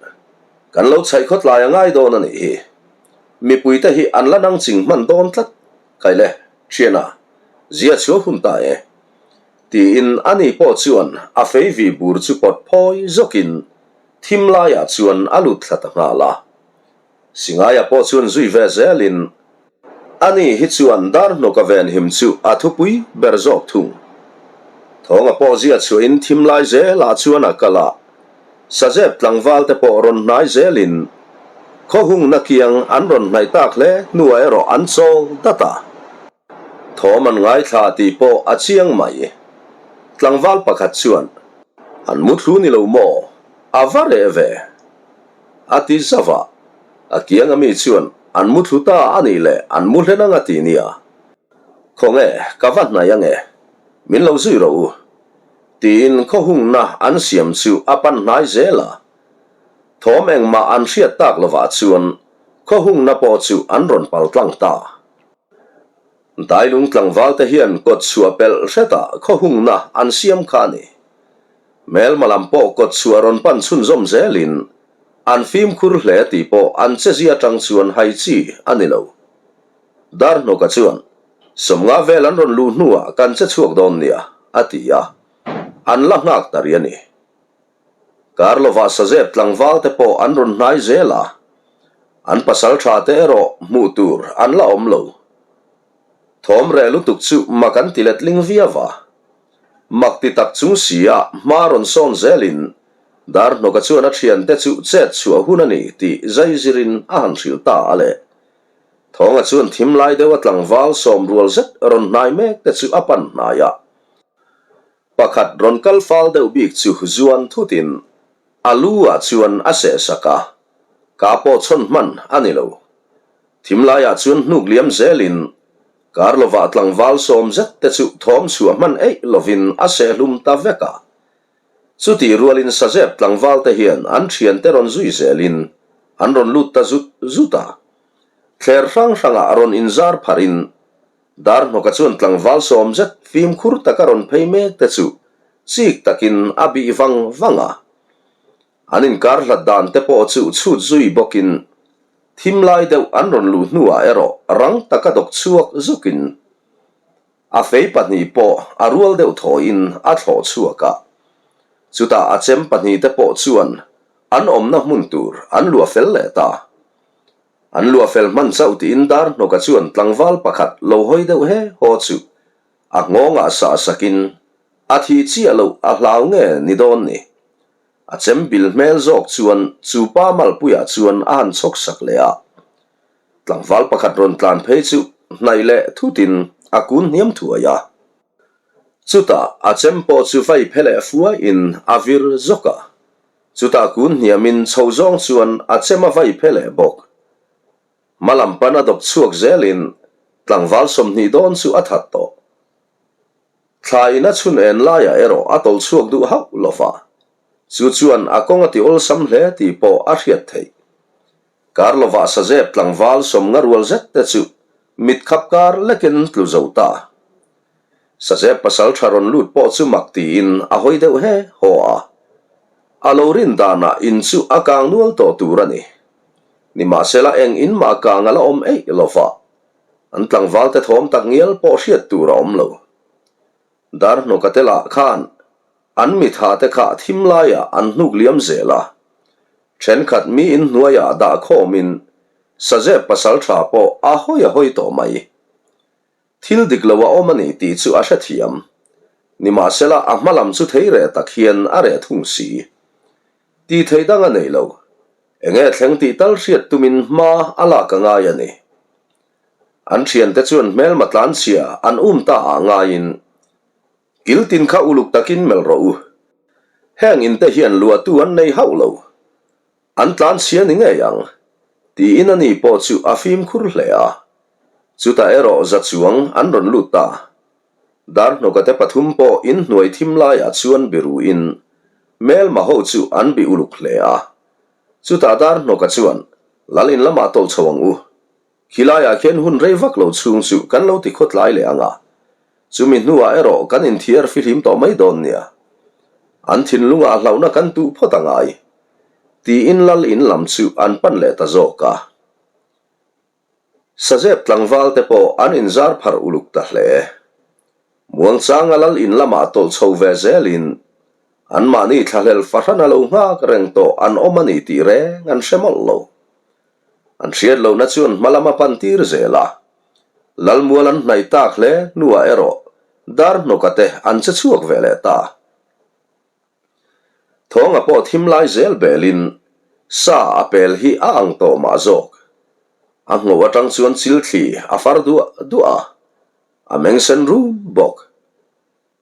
Kan lo chhaih khawtlai a ngai dawn a nih hi. Mipuite hi an la nang ching hman dawn tlat. Kaile, thiana, zia chhuah hun ta e. Tiin ani pawh chuan a fei vi bur chu pawt phawi zawkin thim laiah chuan a lut thla ta nghal a. Singaia pawh chuan zui ve zelin ani hi chuan Darhnawka venhim chu a thupui ber zawk thung. Thawnga pawh zia chhuahin thim lai zelah chuan a kal a, Sazep tlangval te pawh rawn hnai zelin khawhungna kiang an rawn hnaih tak hle hnuah erawh an chawl dat a. Thawm an ngaithla tih pawh a chiang mai. Tlangval pakhat chuan, An mu thlu ni lo maw? A va reh ve! A ti zauh a. A kiang ami chuan, An mu thlu ta a nih leh an mu hlen ang a ti nia. Khawnge, ka va hnaih ange. Min lo zui rawh u. Tiin khawhungna an siam chu a pan hnai zel a. Thawm engmah an hriat tak lovah chuan khawhungna pawh chu an rawn pal tlang ta. Dailung tlangvalte hian kawt chhuah pelh hretah khawhungna an siam kha a ni. Hmelma lam pawh kawt chhuah rawn pan chhunzawm zelin an fimkhur hle tih pawh an chezia atang chuan hai chi a ni lo. Darhnawka chuan, Sawmnga vel an rawn luh hnuah kan che chhuak dawn nia, a ti a, an la nghak ta rih a ni. Karlovah Sazep tlangvalte pawh an rawn hnai zel a, an pasal tha te erawh hmuh tur an la awm lo. Thawm reh lutuk chu mak an ti letling viau a, mak ti tak chung si a hma rawn sawn zelin Darhnawka chuan a thiante chu chet chhuah hun a ni tih zai zirin a han hrilh ta a le. Thawnga chuan thim lai deuha tlangval sawm rual zet rawn hnai mek te chu a pan hnai a. Pakhat rawn kal fal deuh bik chu zuan thutin a lu ah chuan a seh sak a, ka pawh chhawn hman a ni lo. Thim laiah chuan hnuk liam zelin kar lovah tlangval sawm zet te chu thawm chhuah hman eih lovin a seh hlum ta vek a. Chutih rualin Sazep tlangval te hian an thiante rawn zui zelin an rawn lut ta zut zut a. Thler hrang hrangah rawn inzar pharin Darhnawka chuan tlangval sawm zet fimkhur taka rawn phei mek te chu chik takin a bih vang vang a. An inkar hlat dan te pawh chu chhut zui bawkin thim lai deuh an rawn luh hnuah erawh rang taka dawk chhuak zukin A fei pahnih pawh a rual deuh thawiin a thlawh chhuak a. Chutah a chem pahnihte pawh chuan an awmna hmun tur an luah fel leh ta. An luah fel hman chauh tiin Darhnawka chuan tlangval pakhat lo hawi deuh he haw chu a nghawngah sah sakin a thih chiah loh a hlau nge ni dawn ni. A chem bil hmel zawk chuan chu pa malpuiah chuan a han chhawk sak leh a. Tlangval pakhat rawn tlan phei chu hnaih leh thutin a kun hniam thuai a. Chutah a chem pawh chu vai phe leh fuaiin a vir zawk a. Chutah kun hniamin chho zawng chuan a chem a vai phe leh bawk. Hma lam pan a dawp chhuak zelin tlangval 20 dawn chu a that tawh. Thla in a chhun en laiah erawh a tawlh chhuak duh hauh lo va, chu chuan a kawng a ti awlsam hle tih pawh a hriat theih. Kar lovah sazep tlangval 50 rual zet te chu mit khap kar lekin tlu zo ta. Sazep pasal tha rawn lut pawh chu mak tiin a hawi deuh he haw a. A lo rin danah in chu a kang nual tawh tur a ni. Nimahsela eng in mah kang a la awm eih lo va, an tlangval te thawm tak ngial pawh hriat tur a awm lo. Darhnawka te lah khan an mitha te kha thim laiah an hnuk liam zel a. Thenkhat mi in hnuaiah dah khawmin Sazep pasal tha pawh a hawi a hawi tawh mai. Thil dik lo a awm a ni tih chu a hrethiam. Nimahsela a hma lam chu thei reh tak hian a reh thung si. Tih theih dang a nei lo. Enge thleng tih tal hriat tumin hma a lak a ngai a ni. An thiante chuan hmelma tlanchhia an um ta ah ngaiin Kil tin kha uluk takin melh rawh u. Heng in te hian luahtu an nei hauh lo. An tlan chhia ni ngei ang, tiin ani pawh chu a fimkhur hle a. Chutah erawh za chuang an rawn lut ta. Darhnawka te pathum pawh in hnuai thim laiah chuan biruin hmelma ho chu an bi uluk hle a. Chutah Darhnawka chuan, Lal in lamah tawlh chho ang u. Khilaiah khian hun rei vak lo chhung chu kan lo ti khawtlai leh ang a, chumi hnuah erawh kan inthiar fihlim tawh mai dawn nia. An thinlungah hlauhna kan tuh phawt a ngai, tiin lal in lam chu an pan leh ta zawk a. Sazep tlangval te pawh an inzar pharh uluk ta hle. Muangchanga lal in lamah tawlh chho ve zelin anmahni thlahlel fahran a lo nghak reng tawh an awm a ni tih reng an hre mawlh lo. An hriat lohna chuan hma lam a pan tir zel a. Lalmual an hnaih tak hle hnuah erawh Darhnawka te an che chhuak ve leh ta. Thawnga pawh thim lai zel belin sa a pel hi a ang tawh mah zawk. A ngho atang chuan chil thli a far duah duah a, a meng sen rum bawk.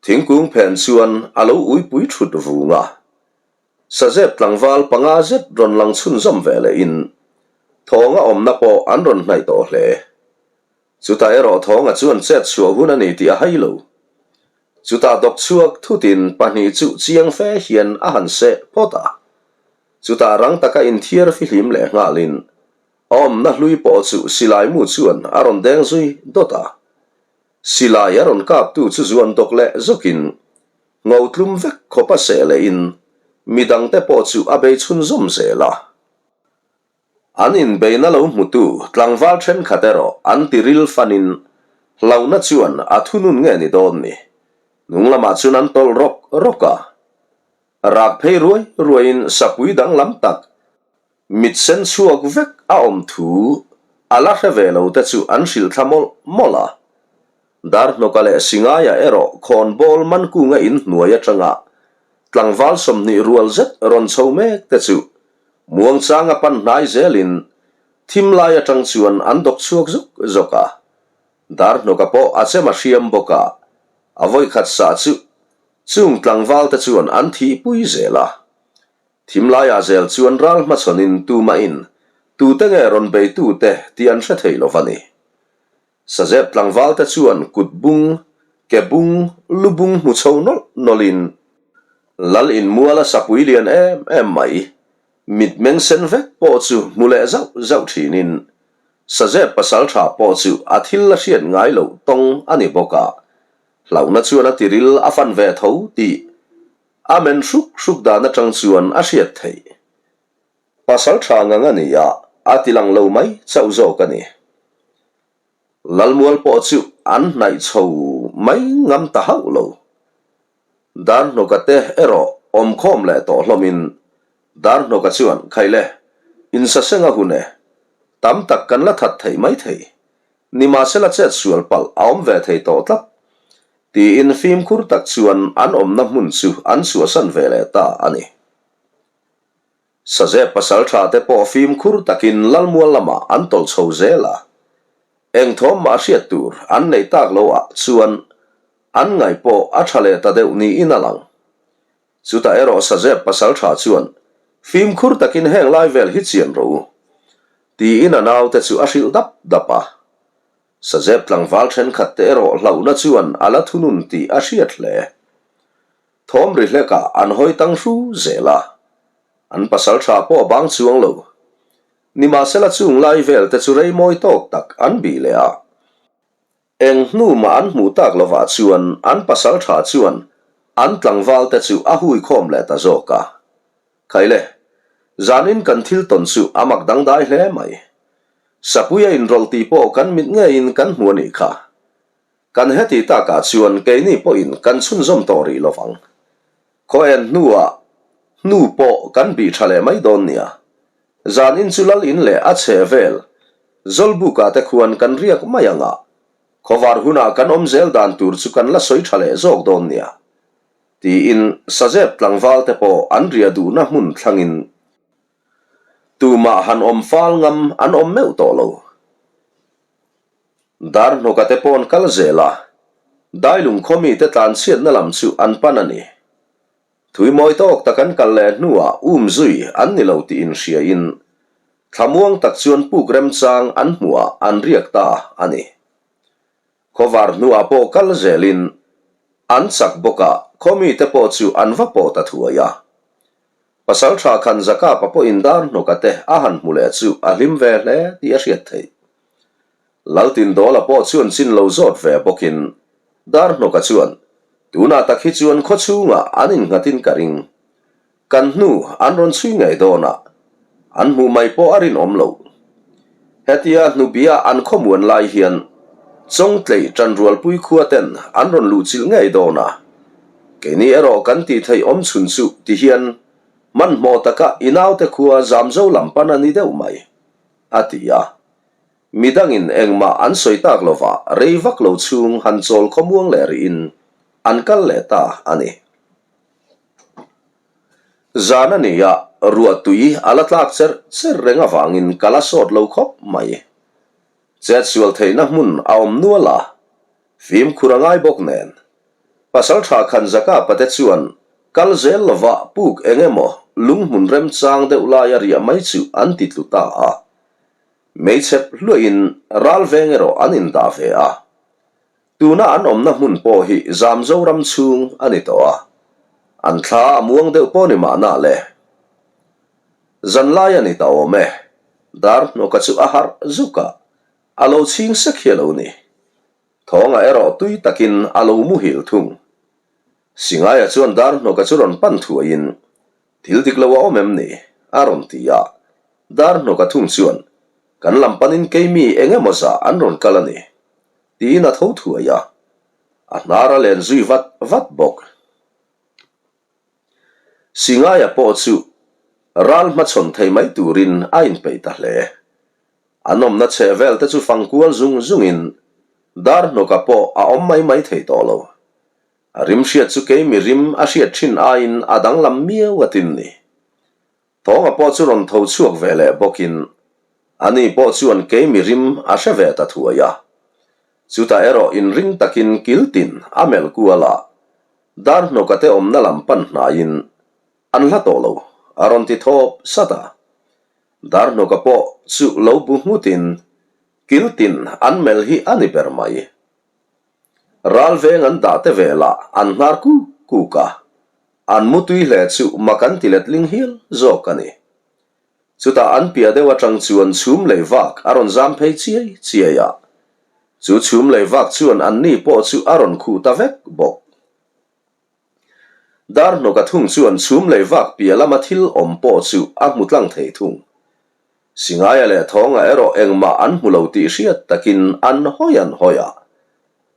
Thingkung phen chuan a lo uipui thut vung a. Sazep tlangval panga zet rawn lang chhunzawm ve lehin Thawnga awmna pawh an rawn hnaih tawh hle. Chutah erawh Thawnga chuan chet chhuah hun a ni tih a hai lo. Chutah dawk chhuak thutin pahnih chu chiang fe hian a han seh phawt a. Chutah rang taka inthiar fihlim leh nghalin a awmna hlui pawh chu silai mu chuan a rawn deng zui dawt a. Silai a rawn kaptu chu zuan dawk leh zawkin Ngo tlum vek khawp a seh lehin midangte pawh chu a bei chhunzawm zel a. An inbeina lo hmutu tlangval thenkhat erawh an ti ril fanin hlauhna chuan a thunun nge ni dawn ni. Hnung lamah chuan an tawlh rawk rawk a. Rak phei ruai ruaiin sapui danglam tak Mit sen chhuak vek a awm thu a la hre ve lo te chu an hrilh thla mawlh mawlh a. Darhnawka leh Singaia erawh khawnbawl Mankunga in hnuai atanga tlangval 20 rual zet rawn chho mek te chu muangchanga pan hnai zelin. Thim lai atang chuan an dawk chhuak zuk zuk a. Darhnawka pawh a chem a hriam bawk a, a vawikhat sah chu chung tlangval te chuan an thihpui zel a. Thim laiah zel chuan ral hmachhawnin tumahin tute nge rawn beitute tih an hre thei lo va ni. Sazep tlangval te chuan kut bung, ke bung, lu bung hmu chho nawlh nawlhin Lal inmuala sapui lian em em mai, mitmeng sen vek pawh chu hmu leh zauh zauh thinin Sazep pasaltha pawh chu a thil la hriat ngai loh tawng a ni bawk a, hlauhna chuan a tiril a fan ve tho tih a men hruk hruk dan atang chuan a hriat theih. Pasal tha ngang a ni a, a ti lang lo mai chauh zawk a ni. Lalmual pawh chu an hnaih chho mai ngam ta hauh lo. Darhnawka te erawh awmkhawm leh tawh hlawmin Darhnawka chuan, Khaile, insaseng a hun e. Tam tak kan la that theih mai thei. Nimahsela chet sual palh a awm ve thei tawh tlat. Tiin fimkhur tak chuan an awmna hmun chu an chhuahsan ve leh ta a ni. Sazep pasaltha te pawh fimkhur takin Lalmual lamah an tawlh chho zel a, eng thawm mah hriat tur an neih tak lo ah chuan an ngaih pawh a tha leh ta deuh niin a lang. Chutah erawh Sazep pasaltha chuan fimkhur takin heng lai vel hi chian rawh u tiin a naute chu a hrilh dap dap a. Sazep tlangval thenkhat te erawh hlauhna chuan a la thunun tih a hriat hle. Thawm ri hlekah an hawi tang hru zel a, an pasal tha pawh a bang chuang lo. Nimahsela chung lai vel te chu rei mawi tawk tak an bih leh a. Eng hnu mah an hmuh tak lovah chuan an pasal tha chuan an tlangval te chu a hui khawm leh ta zawk a. Khaile, zanin kan thil tawn chu a mak dangdai hle mai. Sapui a inrawlh tih pawh kan mit ngeiin kan hmu a nih kha. Kan heti takah chuan keini pawhin kan chhunzawm tawh rih lo vang. Khaw en hnuah hnu pawh kan bih tha leh mai dawn nia. Zanin chu lal in leh a chhe vel Zawlbukah te khuan kan riak mai ang a, khawvar hunah kan awm zel dan tur chu kan la sawi tha leh zawk dawn nia. Tiin Sazep tlangval te pawh an riah duhna hmun thlangin tumah han awm fal ngam an awm meuh tawh lo. Darhnawka te paw'n kal zel a, Dailung khaw mite tlanchhiatna lam chu an pan a ni. Thui mawi tawk tak an kal leh hnuah um zui an ni lo tih inhriain thlamuang tak chuan puk remchang an hmuhah an riak ta a ni. Khawvar hnuah pawh kal zelin an chak bawk a, khaw mite pawh chu an va pawh ta thuai a. Pasalṭha Khanzakapa pawhin Darhnawka te a han hmu leh chu a hlim ve hle tih a hriat theih. Laltindawla pawh chuan chin lo zawt ve bawkin Darhnawka chuan, Tunah tak hi chuan khawchhungah an innghatin ka ring. Kan hnu an rawn chhui ngei dawn a, an hmuh mai pawh a rinawm lo. Hetia hnubia an khawmuan lai hian Chawngtlei ṭanrualpui khua ten an rawn luhchilh ngei dawn a, keini erawh kan tih theih awm chhun chu ti hian hmanhmawh taka i naute khua Zamzo lam pan a ni deuh mai, a ti a. Midangin engmah an sawi tak lova rei vak lo chhung han chawl khawmuang leh rihin an kal leh ta a ni. Zan a ni a, ruah tui a la tlak cher cher reng avangin ka la sawt lo khawp mai. Chetsual theihna hmun a awm nual a, fimkhur a ngai bawk nen. Pasaltha Khanzaka pate chuan kal zel lova puk eng emaw lunghmun remchang deuh laia riah mai chu an ti tlu ta a. Meichep hluahin ral veng erawh an indah ve a. Tuna an awmna hmun pawh hi Zamzoram chhung a ni tawh a, an thla a muang deuh pawh ni mahna le. Zanlai a ni ta awm e, Darhnawka chu a harh zuk a, a lo chhing sek hi a lo ni. Thawnga erawh tui takin a lo muhil thung. Singaia chuan Darhnawka chu rawn pan thuaiin, Thil dik lo a awm em ni? a rawn ti a. Darhnawka thung chuan, Kan lam panin keimi eng emaw zah an rawn kal a ni. Tiin a tho thuai a, a hnar a len zui vat vat bawk. Singaia pawh chu ral hmachhawn thei mai turin a inpeih ta hle. An awmna chheh vel te chu fang kual zung zungin Darhnawka pawh a awm mai mai thei tawh lo. A rim hriat chu keimi rim a hriat thin aiin a danglam miau a tin ni. Thawnga pawh chu rawn tho chhuak ve leh bawkin. Ani pawh chuan keimi rim a hre ve ta thuai a. Chutah erawh inring takin kiltin a melh kual a, Darhnawka te awmna lam pan hnaiin an hla tawh lo a rawn ti thawp sat a. Darhnawka pawh chu lo bu nghutin kiltin an melh hi a ni ber mai. Ral veng an dah te velah an hnar kuk kuk a, an mutui hle chu mak an ti letling hial zawk a ni. Chutah an piah deuh atang chuan chhum lei vak a rawn zam phei chiai chiai a, chu chhum lei vak chuan anni pawh chu a rawn khuh ta vek bawk. Darhnawka thung chuan chhum lei vak piah lama thil awm pawh chu a hmu tlang thei thung. Singaia leh Thawnga erawh engmah an hmu lo tih hriat takin an hawi an hawi a,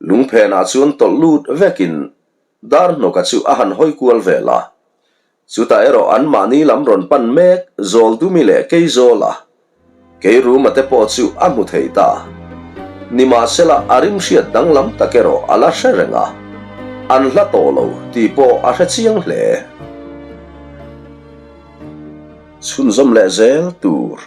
lungphenah chuan tawlh lut vekin Darhnawka chu a han hawi kual vel a. Chutah erawh anmahni lam rawn pan mek Zawldumi leh Keizawla, Keiruma te pawh chu a hmu thei ta. Nimahsela a rim hriat danglam tak erawh a la hre reng a, an hla tawh lo tih pawh a hre chiang hle. Chhunzawm leh zel tur.